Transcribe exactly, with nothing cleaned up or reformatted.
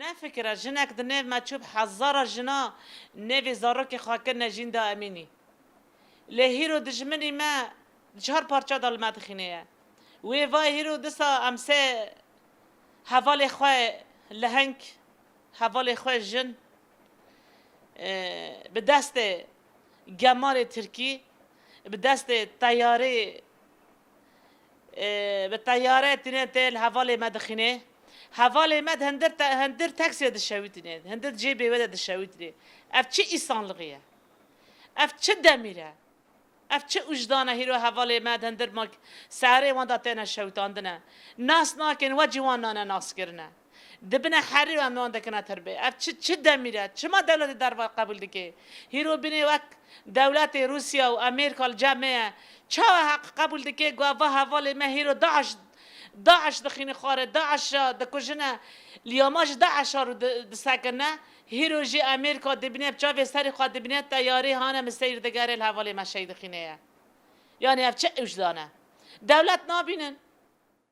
Nefikire, jinek di nêv me çû bi hezara jina nêvê zarokê xwe kirine jînda Emînî. Lê hîro dijminî me di çar parça de li me dixîne ye. Wê vayê hîro disa em sê hevalê xwe leheng, hevalê xwe jin, e, bi destê gemarê tirkî, bi destê teyarê, e, bi teyare tîne tê li hevalê me dixîne. Hevalê me di hindir te-, hindir teksê dişewitîne, hindir cêbê we de dişewitîne. Ev çi îsanlixî ye? Ev çi demîr e? Ev çi ujdan e hîro hevalê me di hindir mak-, serê wan de têne şewitandine? Nas nakin, we ciwan nane naskirine. Dibine herî em wan dikine tirbê. Ev çi, çi demîr e? Çima dewletê derva qebûl dike? Hîro binê wek dewletê Rûsya û Amerîka li cem me ye. Çawa heq qebûl dike ku eva hevalê me hîro DAIŞ, DAIŞ dixîne xwarê, DAIŞ a dikujine, liyama ji DAIŞ a rû di-, disekine. Hîro jî Amerîka dibîne, bi çavê serê xwe dibîne, teyarê hane min seyr digere li hevalê me şehîd dixîne ye. Yani ev çi ujdan e? Dewlet nabînin.